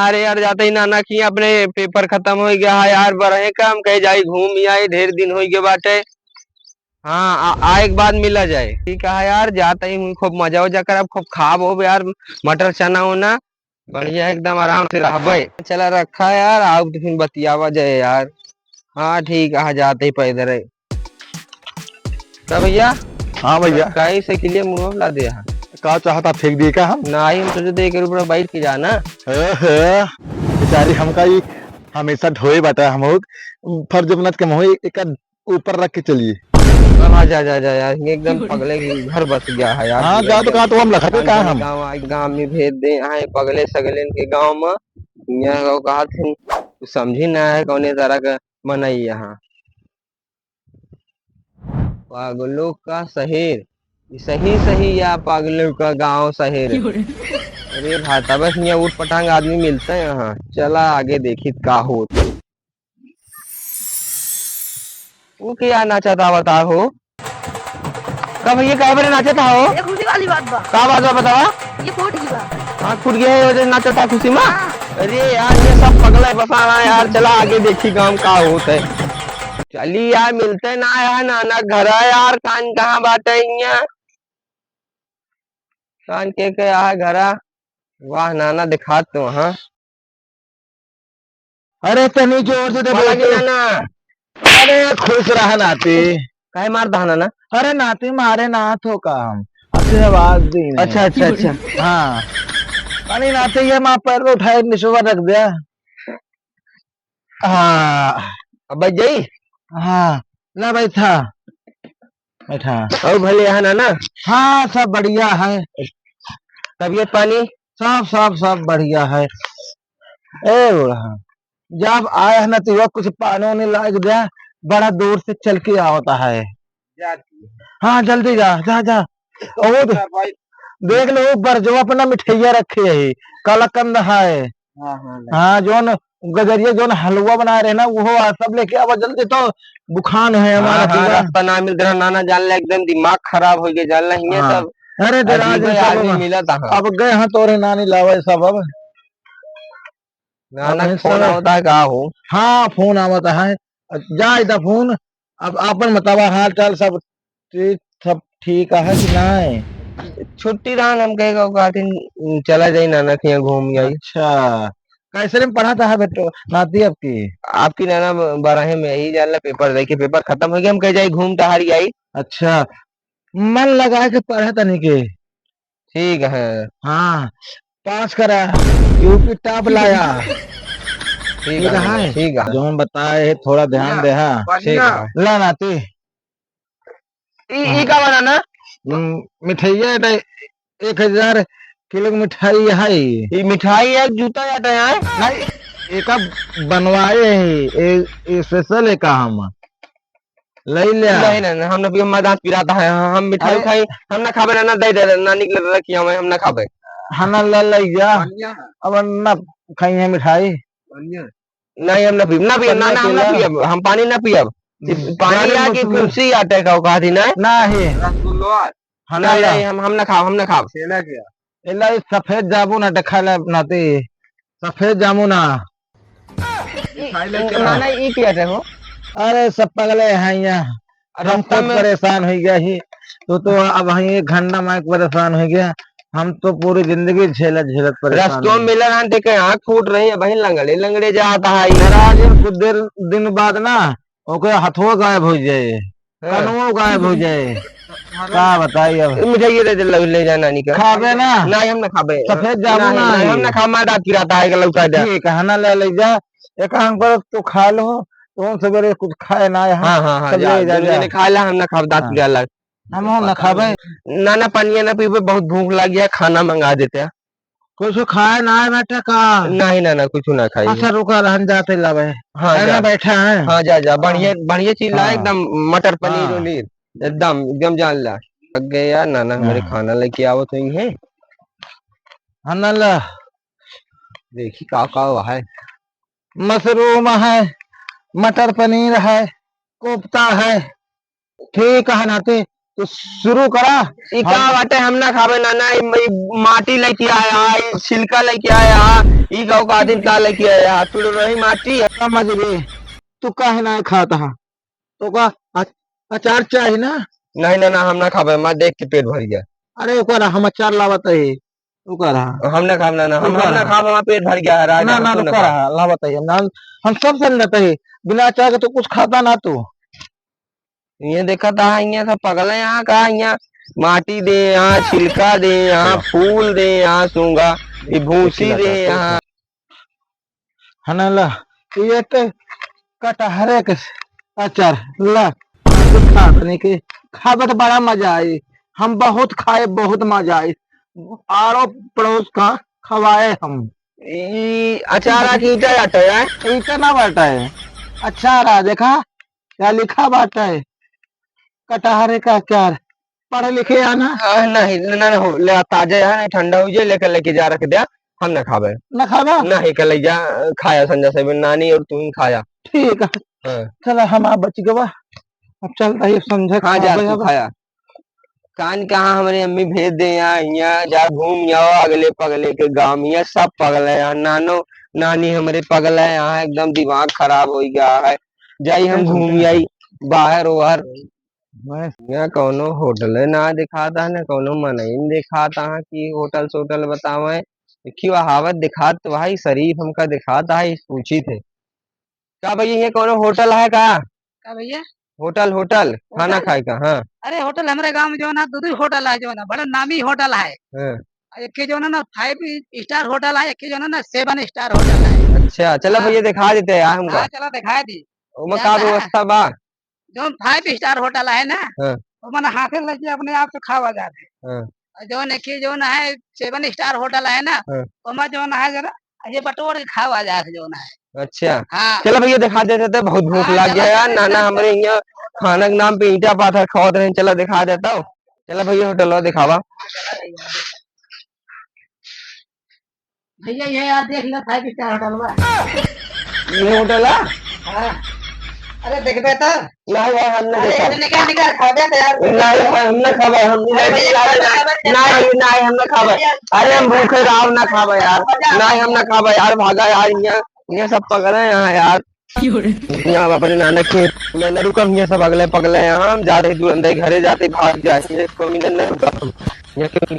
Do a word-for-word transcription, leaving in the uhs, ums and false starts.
अरे यार, जाते ही नाना की अपने पेपर खतम होइ गया है यार, बरहे काम कहे जाई घूम आई, ढेर दिन होइ गए बाटे। हाँ, आ, आए के बाद मिला जाए। ठीक है यार, जाते ही हूँ, खूब मजा हो जाकर, अब खूब खाब हो यार, मटर चना होना, बढ़िया एकदम आराम से रहबे। चला रखा यार, आओ तो फिर बतियावा जाए यार। हाँ ठीक है, जाते ही पैदल है। का भैया? हाँ भैया। काहे साइकिलिया मुँह ला दे है? का चाहता, फेंक दिए का हम? नाही, हम सोचे थे एक रुपया बैठ के जाना। ओहो, बेचारी हमका ई हमेशा ढोए बाटा, हम फर्ज बनत के मोह एक ऊपर रख के चलिए। हाँ, जा, जा, जा यार, ये एकदम पगले के घर बस गया है यार। हाँ, जा तो कहा तो हम लखा थे, कहा हम? गाँव, गाँव में भेज दे, यहाँ पगले सगले के गाँव में, यहाँ कहा थे, समझी ना है कौने तरह का मनई यहाँ। पागलों का शहर, सही सही या पागलों का गांव शहर। अरे भाई, तब से यहाँ ऊट पटांग आदमी मिलते हैं यहाँ। चला आगे देखी का होत। वो क्या नाचत आवत हो? का भैया, काहे बरे नाचत हो? ये खुशी वाली बात बा। का बात बा बतावा? ये फूट गई बा। हाँ, फूट गया है, वजह नाचत था खुशी में। हाँ। अरे यार, ये सब पगला है, बसा रहा है यार। चला आगे देखी गाँव का होत है। चली यार, मिलते ना यार, नाना घरा यार, कान कहाँ बाटे हियाँ? कान के के आ घरा? वाह नाना, दिखात तो हाँ। अरे तनी जोर से दे बोला कि बोल। नाना। अरे खुश रहा नाती। काहे मार दहा नाना? अरे नाती मारे ना थो काम। आशीर्वाद दी। अच्छा, अच्छा, अच्छा। हाँ। अरे नाती ये माँ पैर उठाए निचवा रख दिया। हाँ। अब बैठ जाई? हाँ, ला बैठा, बैठा। और भले है ना, ना? हाँ, सब बढ़िया है। तबीयत पानी? सब, सब, सब बढ़िया है। ए बूढ़ा, जब आया है ना, तो कुछ पानी वानी ला के दे, बड़ा दूर से चल के आवता है। हाँ, जल्दी जा, जा, जा। और वो दे-, देख लो, ऊपर जो अपना मिठाइया रखे है, कलाकंद है। हाँ, हाँ, हाँ, जोन गजरिया, जोन हलवा बनाए रहे ना, वो आ, सब लेके आवा जल्दी, तो बुखान है हमारा हाँ, हाँ, पूरा। रास्ता ना मिल रहा, नाना जान ले, एकदम दिमाग खराब हो गया, जान ले, हियाँ हाँ। सब अरे, दे अजीबे राज, चलो आदमी ना। मिला था, हाँ। अब गए हैं तोरे नानी लावे सब अब। नाना अब फोन सब आवता है का हो? हाँ, फोन आवता है। जा इधर फोन, अब आपन बतावा हाल चाल सब ठीक, सब ठीक है कि नाय? छुट्टी रहन, हम कहे का कहथिन, चला जाई नाना के यहाँ घूम आई। अच्छा, कैसे में पढ़ा था बेटो, नाती आपकी? आपकी नाना ब-, बारहे में ही जान ला पेपर दे के, पेपर खतम हो गया, हम कहे जाई घूम टहरी आई। अच्छा, मन लगा के पढ़ा तनी के। ठीक है। हाँ, पास करा, यूपी टॉप लाया। ठीक ठीक है, है। ठीक है। जौन बताए है, थोड़ा ध्यान दे, हाँ। ठीक है। ला नाती। ई, ई का बना ना? हम्म, मिठाइया है, एक हजार किलो की मिठाई है। ई मिठाई है, जूता जाता है? नहीं, एका बनवाए है, ए, ए special है का हम। लई ले। नहीं, नहीं, नहीं, हम ना पियब, हमार दाँत पिराता है, हम मिठाई अरे। खाई, हम ना खाबे ना, ना दे दे, ना निकले रखी हमें, हम ना खाबे। हाँ, ना ले, ले जा। बढ़िया है। अब ना खाई है मिठाई। बढ़िया है। नहीं, हम ना पीब, ना पीब, ना, ना, हम ना पीब, हम पानी ना पीब। हम्म। पानी जाने आके मौसम में कुर्सी आटे का कहा थी ना? ना है। रसगुल्ला। हाँ, नहीं, ना, नहीं, हम, हम ना खाब, हम ना खाब। छेना क्या? एला ई सफेद जामुन आटे खा ले नाती। सफेद जामुन आ। ई, ई, ना, ना, ई क्या आटे हो? अरे, सब पगले हैं यहाँ। हम रास्ता खुद में परेशान हो गया ही। तो, तो अब हम एक घंटा में परेशान हो गया। हम तो पूरी जिंदगी झेलत, झेलत परेशान रस्तों में हो गए। मिला ना, देखे आँख फूट रही है, वहीं लंगड़े, लंगड़े जाता है। महाराज, कुछ देर, दिन बाद ना, ओके हथवा गायब हो जाए, हाँ। कनवा गायब हो जाए। का बताई अब? मिठाई दे दे, ले, ले जा नानी का। खाबे ना? नहीं, हम ना खाबे। सफेद जामुन नहीं, ना नहीं, हम आई। ना खाब, मार दाँत पिराता है, लौटा दे। ठीक है ना, ले, ले जा। एक काम करो, तू खा लो, तुम सवेरे कुछ खाए ना है। हाँ, हाँ, हाँ, सब जा, ले जा, दोनों जा। जने खा ला, हम ना खाब, दाँत हाँ। पिराला। हम ना खाबे। ना, ना, पनिया ना पीबे, बहुत भूख लग गया, खाना मंगा देते हैं। कुछ खाए ना है बेटा का? नहीं, ना, ना, कुछ ना खाई। अच्छा, रुका, रहन जाते लावे। हाँ, है ना, जा। बैठा है। हाँ, जा, जा, बढ़िया, हाँ। बढ़िया चीज ला, हाँ। एकदम मटर पनीर हाँ। उनीर, एकदम, एकदम जान ला। लग गए यार, नाना हमारे हाँ। खाना लेके आवत हुई है। हाँ, ना ला। देखी का का है। मशरूम है, मटर पनीर है, कोफ्ता है। ठीक है नाती, तो शुरू करा। ई का हम बाटे, हम ना खाबे ना, ना, ई, ई माटी लेके आया, ई छिलका लेके आया, ई गाँव का आदमी का लेके आया, तू रही माटी है। समझ गए, तू काहे ना खाता है? तो का अच-, अचार चाही ना? नहीं, ना, ना, हम ना खाबे, मैं देख के पेट भर गया। अरे, ओकरा हम अचार लावत है, ओकरा। हम ना खाब, ना, ना, हम, हम ना खाब, हमार पेट भर गया है, राय ना, ना, ना, तू ना ओकरा खा। लावत है, ना, हम सब से लेते हैं, बिना अचार के तो कुछ खाता ना तू। ये देखा था, यहाँ सब पगल है यहाँ का, यहाँ माटी दे, यहाँ छिलका दे, यहाँ फूल दे, यहाँ सूंगा, ये भूसी दे, यहाँ। है ना, ला, ये तो कटहरे के अचार, ला, खा तनी के, खाबे तो बड़ा मजा आई। हम बहुत खाए, बहुत मजा आई। आड़ो पड़ोस का खवाए हम। ई अचार आ कि ईटा आटा है? ईटा ना बाटा है, अचार आ, देखा, क्या लिखा बाटा है, कटहरे का अचार। पढ़े लिखे आना। आ, नहीं, ना, ना, हो, ले आ, ताजा है, ठंडा हो जाए, लेकर लेके जा, रख दे, हम ना खाबे। ना खाबा? नहीं, कल जा, खाया संजय से भी नानी और तू ही खाया। ठीक है। हाँ। चला, हम आप बच गवा, अब चलता है संजय हाँ, जा, खाबे तू अब। खाया। कान कहाँ हमरे अम्मी भेज दे यहाँ, यहाँ जा घूम आओ अगले पगले के गाँव में, यहाँ सब पगल है, यहाँ नानो नानी हमरे पगल है, यहाँ एकदम दिमाग खराब हो गया है। जाई हम घूम आई बाहर ओहर। मैं यहाँ कौनो होटल ना दिखाता है, ना कौनो मनई दिखाता है कि होटल सोटल बतावे। देखियो, हावत दिखात तो भाई, शरीफ हमका दिखाता है, पूछी थे। का भैया, ये कौनो होटल है का? का भैया? होटल, होटल, खाना होटल? खाए का, हाँ। अरे, होटल हमरे गाँव में जो है ना, दो, दो होटल है जो है ना, बड़ा नामी होटल है। हाँ। और एक के जो है ना, five star होटल है, एक के जो है ना, seven star होटल है। अच्छा, चला हाँ। भैया, दिखा देते हैं यार हमका। हाँ, चला दिखा दी। ओमा का व्यवस्था बा? जौन five star होटल है ना, हाँ। ओमन हाथे लगे अपने आप से खावा जात है। हाँ। और जौन एक ही जौन है seven star होटल है ना, हाँ। ओमा जौन है जरा ये बटोर के खावा जात है जौन है। अच्छा। हाँ। चला भैया दिखा देते तो बहुत भूख हाँ, लग चला गया यार, दिखा नाना देते। हमरे यहाँ खाना के नाम पे ईंटा पाथर खावत रहे, चला दिखा देता हूँ। चला भैया होटल दिखावा। भैया, ये यार, देख लो, five star होटल बा। ये होटल है? हाँ। अरे, देखबे तो। नहीं यार, हम नहीं अरे, देखा। इधर निकाल, निकाल, खा जाते यार। नहीं यार, हम ना खाबे, हम नहीं अरे, भैया, नहीं, खा जाते, नहीं, खा जाते। नहीं, हम ना खाबे। भैया। अरे, हम भूखे रहो, ना खाबे यार। खा जाते। नहीं, हम ना खाबे यार, भागा यार, यहाँ, यहाँ सब पकड़े हैं यहाँ यार। यहाँ अपने नाना के, ना, ना रुकम, यहाँ सब अगले पगले हैं, हम जाते तुरंत घरे जाते, भाग जाए, ये कोई ना, ना रुकम, यहाँ के